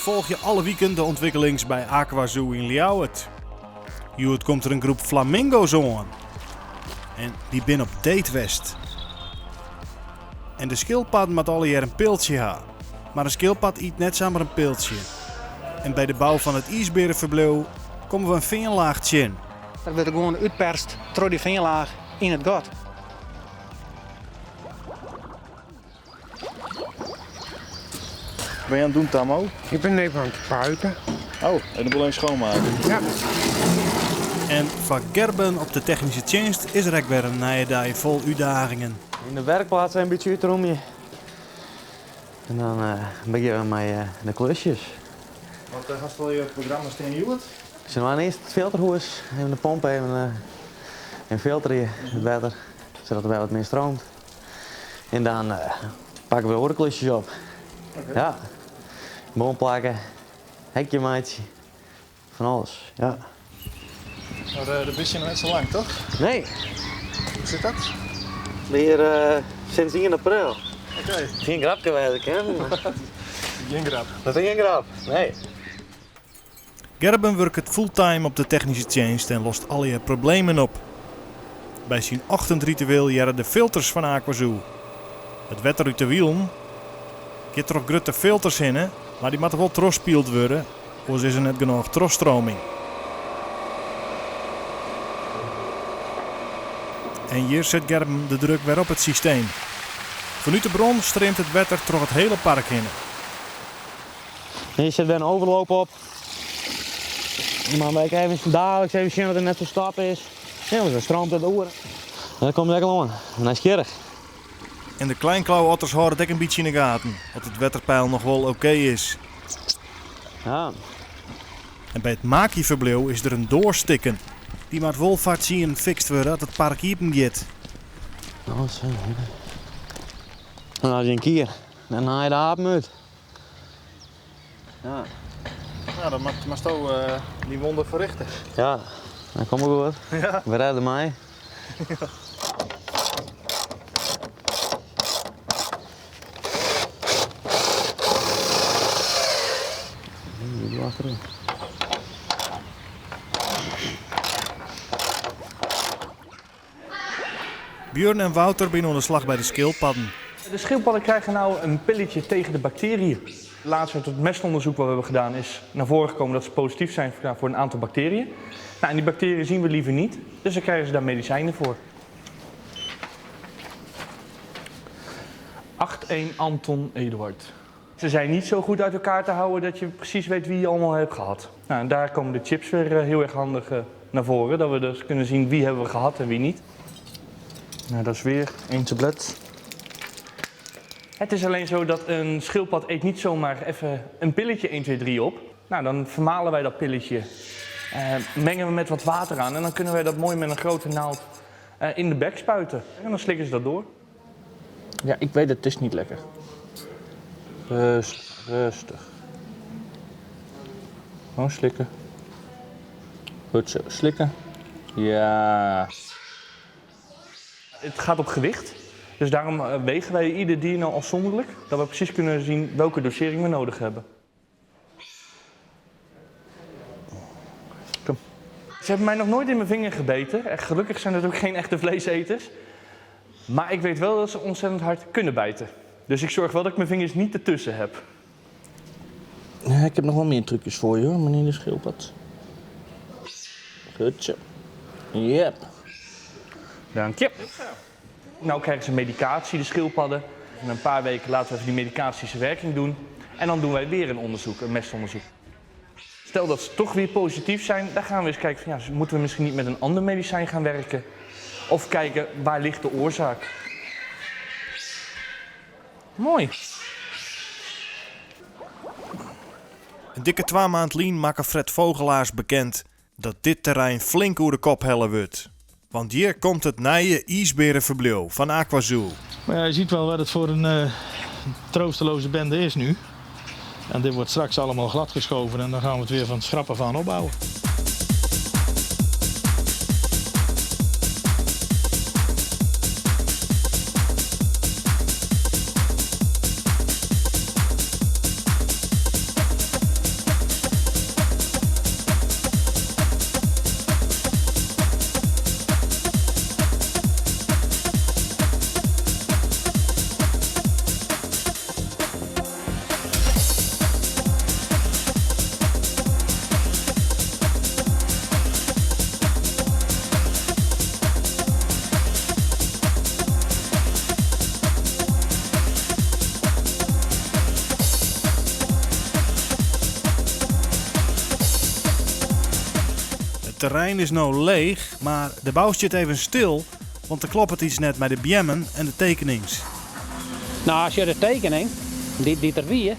folgje alle wiken de ûntwikkelings by AquaZoo yn Ljouwert. Hjoed komt der in groep flamingo's oan. En dy binne op date west. En de skilpadden moat allegear in piltsje ha. Mar in skilpad yt net samar in piltsje. En by de bou fan it iisbeareferbliuw komme we in feanlaach tsjin. Dat wurdt gewoan útperst troch dy feanlaach yn it gat. Wat ben je aan het doen, Tammo? Ik ben even aan het spuiten. Oh, en de boel even schoonmaken? Ja. En foar Gerben op de technyske tsjinst is der ek wer in nije dei fol útdagingen. Yn de werkplaats even in bytsje útromje. En dan begjinne we mei de klusjes. Wat hast al je programma stean hjoed? Se moatte earst it filterhûs, even de pomp even filterje, it wetter, sadat der wer wat mear streamt. En dan pakke we oare klusjes op. Ja. Boom plakke, hekje meitsje, fan alles, ja. Mar do bist hjir noch net sa lang, toch? Nee. Hoe sit dat? Mear sinds ien april. Oké. Gjin grapke wêze kin. Gjin grap. Dat is gjin grap, nee. Gerben wurket fulltime op de technyske tsjinst en lost allegear problemen op. By syn ochtendritueel hearre de filters fan AquaZoo. It wetter út de Wielen giet troch grutte filters hinne, mar dy moatte wol trochspield wurde, oars is der net genôch trochstreaming. En hjir set Gerben de druk wer op it systeem. Fanút de bron streamt it wetter troch it hiele park hinne. Hjir sit wer in overloop op. Dan moat ik even daliks even sjen dat er net ferstoppe is. Ja, want dan streamt it oer. En dan komt it ek al oan. Nijsgjirrich. En de kleinklauwotters hâlde it ek in bytsje yn 'e gaten, oft it wetterpeil noch wol okee is. Ja. En by it makyferbliuw is der in doar stikken. Dy moat wol foar tsienen fikst wurde at it park iepen giet. Oh, zo. Dan as je in kear, dan haal je de apen út. Ja. Nou, dan moatsto dy wonder ferrichte. Ja, dat komt wol goed. Ja. We rêde my. Ja. Björn en Wouter binne oan de slach by de skilpadden. De schildpadden krijgen nou een pilletje tegen de bacteriën. Laatst uit het mestonderzoek wat we hebben gedaan is naar voren gekomen dat ze positief zijn voor een aantal bacteriën. Nou, en die bacteriën zien we liever niet, dus dan krijgen ze daar medicijnen voor. 8-1 Anton Eduard. Ze zijn niet zo goed uit elkaar te houden dat je precies weet wie je allemaal hebt gehad. Nou, en daar komen de chips weer eh, heel erg handig eh, naar voren. Dat we dus kunnen zien wie hebben we gehad en wie niet. Nou, dat is weer één tablet. Het is alleen zo dat een schildpad eet niet zomaar even een pilletje 1, 2, 3 op. Nou, dan vermalen wij dat pilletje, eh, mengen we met wat water aan en dan kunnen wij dat mooi met een grote naald eh, in de bek spuiten. En dan slikken ze dat door. Ja, ik weet het, het is niet lekker. Rustig, rustig. Gewoon slikken. Goed zo, slikken. Ja. Het gaat op gewicht. Dus daarom eh, wegen wij ieder dier nou afzonderlijk. Dat we precies kunnen zien welke dosering we nodig hebben. Kom. Ze hebben mij nog nooit in mijn vinger gebeten. En gelukkig zijn het ook geen echte vleeseters. Maar ik weet wel dat ze ontzettend hard kunnen bijten. Dus ik zorg wel dat ik mijn vingers niet ertussen heb. Ja, ik heb nog wel meer trucjes voor je hoor, meneer de schildpad. Goed zo. Yep. Dank je. Nou krijgen ze medicatie, de schildpadden. In een paar weken laten we even die medicatie zijn werking doen. En dan doen wij weer een onderzoek, een mestonderzoek. Stel dat ze toch weer positief zijn, dan gaan we eens kijken van, ja, moeten we misschien niet met een ander medicijn gaan werken? Of kijken, waar ligt de oorzaak? Mooi. In dikke twa maand lyn makke Fred Vogelaars bekend dat dit terrein flink oer de kop helle wurdt. Want hjir komt it nije iisbeareferbliuw fan AquaZoo. Maar ja, je ziet wel wat het voor een uh, troosteloze bende is nu. En dit wordt straks allemaal gladgeschoven en dan gaan we het weer van het schrappen van opbouwen. It terrein is no leech, mar de bou stiet even stil, want der kloppet iets net mei de beammen en de tekenings. No, as je de tekening dy't der wie,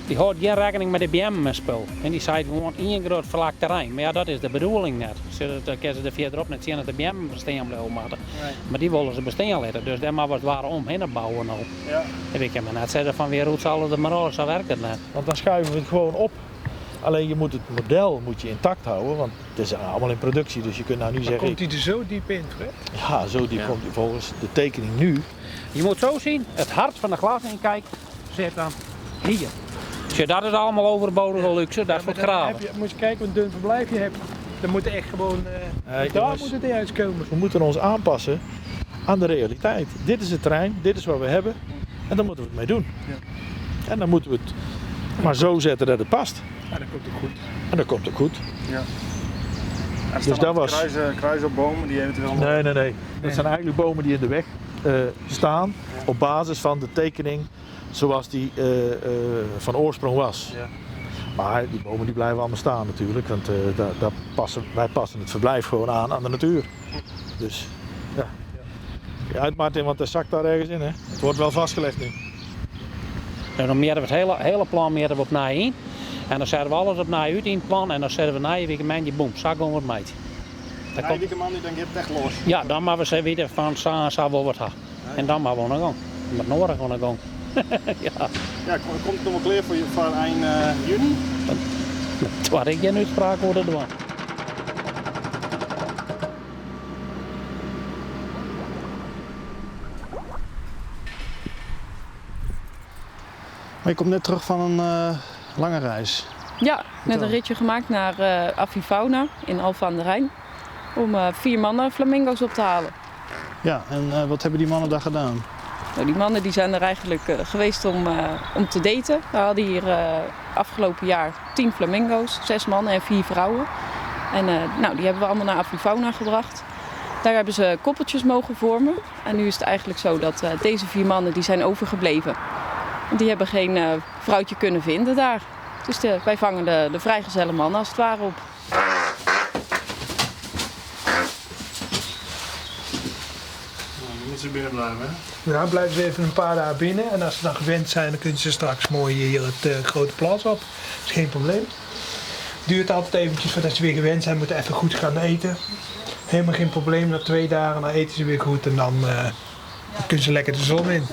dy hâldt gjin rekkening mei de beammen en spul. En dy seit gewoan ien grut flak terrein. Mar ja, dat is de bedoeling net. Dan kinne se der fierderop net sjen dat de beammen bestean bliuwe moatte. Mar dy wolle se bestean litte, dus dêr moatte we as it ware omhinne bouwe no. En wy kinne net sizze fan wy rûtse alles der mar ôf, sa werkt it net. Want dan schuiven we het gewoon op. Alleen je moet het model moet je intact houden, want het is allemaal in productie, dus je kunt nou niet Maar zeggen... komt hij er zo diep in, Fred? Ja, zo diep komt hij volgens de tekening nu. Je moet zo zien, het hart van de glasinkijk zit dan hier. Sjoch, dat is allemaal overbodige luxe, dat is voor het Dan graven. heb je, moet je kijken wat een dun verblijf je hebt. Dan moet echt gewoon, Nee, daar jongens. moet het uitkomen. We moeten ons aanpassen aan de realiteit. Dit is het terrein, dit is wat we hebben en daar moeten we het mee doen. En dan moeten we het maar zo zetten dat het past. Ja, dat komt ook goed. En dat komt ook goed. Ja. Er Dus dat was- Kruisen, kruisen op bomen die eventueel nog- Nee, nee, nee. Dat zijn eigenlijk bomen die in de weg staan op basis van de tekening zoals die van oorsprong was. Ja. Maar die bomen die blijven allemaal staan natuurlijk, want wij passen het verblijf gewoon aan de natuur. Dus ja. Ja, uit Martin, want hij zakt daar ergens in hè. Het wordt wel vastgelegd nu. En dan meren we het hele plan meren we opnieuw in. En dan zetten we alles opnieuw uit in het plan en dan zetten we na je week een boem, zo gaan we het meet. Dan Nee, komt- die man die dan gaat het echt los. Ja, dan maar we ze weten van zo en zo wat ha. En dan maar we aan de gang. Met nodig aan de gang. Ja. Ja, komt het nog wel klaar voor, je, voor eind juni? Toen had ik geen uitspraak over doen. Maar je komt net terug van een lange reis. Ja, net Vertel. een ritje gemaakt naar Avifauna in Alphen aan de Rijn. Om 4 mannen flamingo's op te halen. Ja, en wat hebben die mannen daar gedaan? Die mannen die zijn er eigenlijk geweest om te daten. We hadden hier afgelopen jaar 10 flamingo's, 6 mannen en 4 vrouwen. En die hebben we allemaal naar Avifauna gebracht. Daar hebben ze koppeltjes mogen vormen. En nu is het eigenlijk zo dat deze 4 mannen die zijn overgebleven. Die hebben geen vrouwtje kunnen vinden daar. Dus wij vangen de vrijgezelle mannen als het ware op. Dan moeten ze binnen blijven, hè? Ja, blijven ze even een paar dagen binnen. En als ze dan gewend zijn, dan kunnen ze straks mooi hier het grote plas op. Dat is geen probleem. Duurt altijd eventjes voordat ze weer gewend zijn, moeten even goed gaan eten. Helemaal geen probleem. Na 2 dagen dan eten ze weer goed en dan kunnen ze lekker de zon in.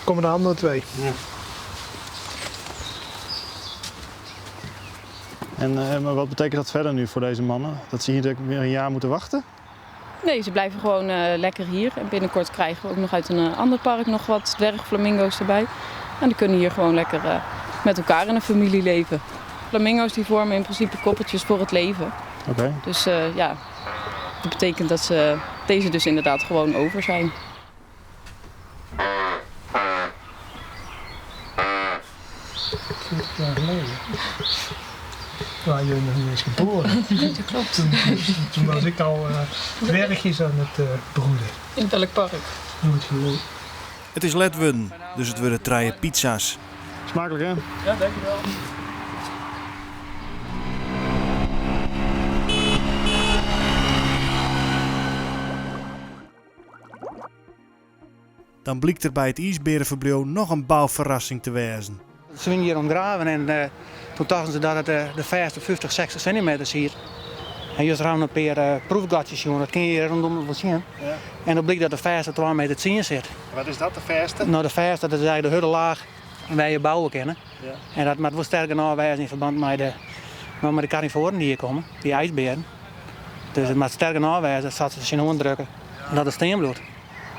Komen de andere 2. Ja. En maar wat betekent dat verder nu voor deze mannen? Dat ze hier weer een jaar moeten wachten? Nee, ze blijven gewoon lekker hier. En binnenkort krijgen we ook nog uit een ander park nog wat dwergflamingo's erbij. En die kunnen hier gewoon lekker met elkaar in een familie leven. Flamingo's die vormen in principe koppeltjes voor het leven. Dus dat betekent dat ze deze dus inderdaad gewoon over zijn. 40 jaar geleden. Waar jullie nog niet eens geboren. Dat klopt. Toen was ik al dwergjes aan het broeden. In welk park? Nooit geloofd. Het is Letwin, dus het worden trije pizza's. Smakelijk hè? Ja, dankjewel. Dan blijkt er bij het ijsberenverblijf nog een bouwverrassing te wezen. Ze zijn hier omgraven en toen dachten ze dat het de vaste 50, 60 centimeter hier. En hier zijn een paar proefgatjes, jongen. Dat kun je hier rondom wel zien. En dan blijkt dat de vaste 2 meter 10 zit. Wat is dat, de vaste? De vaste, dat is eigenlijk de hutte laag waar je bouwen kennen. En dat moet wel sterker aanwijzen in verband met de carnivoren die hier komen, die ijsberen. Dus het moet sterker aanwijzen, dat ze zich onderdrukken en dat het steen bloedt.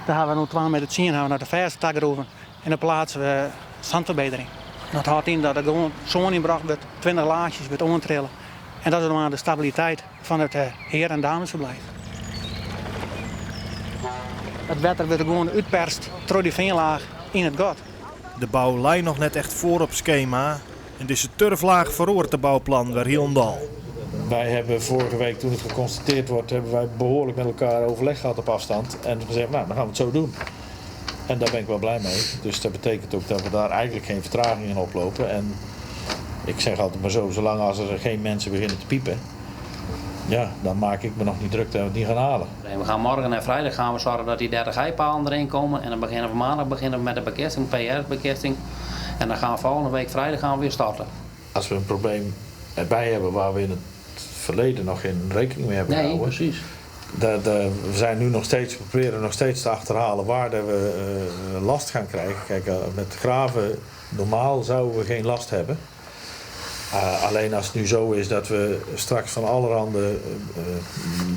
Daar hebben we nu 2 meter 10, hebben we naar de vaste takgroeven en dan plaatsen we zandverbetering. Dat houdt in dat er gewoon zon ingebracht wordt, 20 laagjes wordt ontrillen. En dat is dan de stabiliteit van het heer- en damesverblijf. Het water wordt gewoon uitperst door die veenlaag in het gat. De bouw lijkt nog net echt voor op schema. En deze turflaag verroert de bouwplan weer helemaal. Wij hebben vorige week, toen het geconstateerd wordt, hebben wij behoorlijk met elkaar overleg gehad op afstand. En gezegd, dan gaan we het zo doen. En daar ben ik wel blij mee. Dus dat betekent ook dat we daar eigenlijk geen vertraging in oplopen. En ik zeg altijd maar zo, zolang als er geen mensen beginnen te piepen, Ja, dan maak ik me nog niet druk dat we het niet gaan halen. En we gaan morgen en vrijdag gaan we zorgen dat die 30 heipalen erin komen. En dan beginnen we maandag beginnen we met de bekisting, PR-bekisting. En dan gaan we volgende week vrijdag gaan we weer starten. Als we een probleem erbij hebben waar we in het verleden nog geen rekening mee hebben Nee, gehouden. precies. We zijn nu nog steeds, we proberen nog steeds te achterhalen waar dat we last gaan krijgen. Kijk, met graven, normaal zouden we geen last hebben. Alleen als het nu zo is dat we straks van allerhande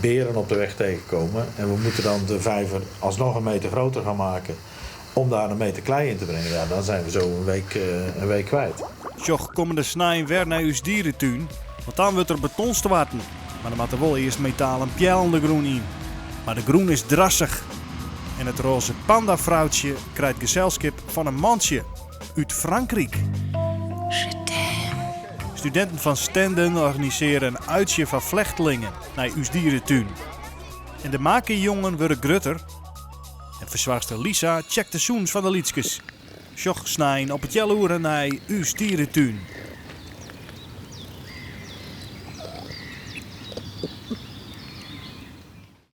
beren op de weg tegenkomen. En we moeten dan de vijver alsnog een meter groter gaan maken om daar een meter klei in te brengen. Ja, dan zijn we zo een week kwijt. Sjoch kommende snein wer nei ús dieretún, want dan wurdt der beton stoarten. Mar dan moat der wol earst metalen peallen de grûn yn. Mar de grûn is drassich. En it roze pandafroutsje krijt geselskip fan in mantsje út Frankryk. Studinten fan Stenden organisearje in uitje foar flechtlingen nei ús dieretún. En de makyjongen wurde grutter. En fersoarchster Lisa checkt de sûnens fan de lytskes. Sjoch snein op it healoere nei ús dieretún.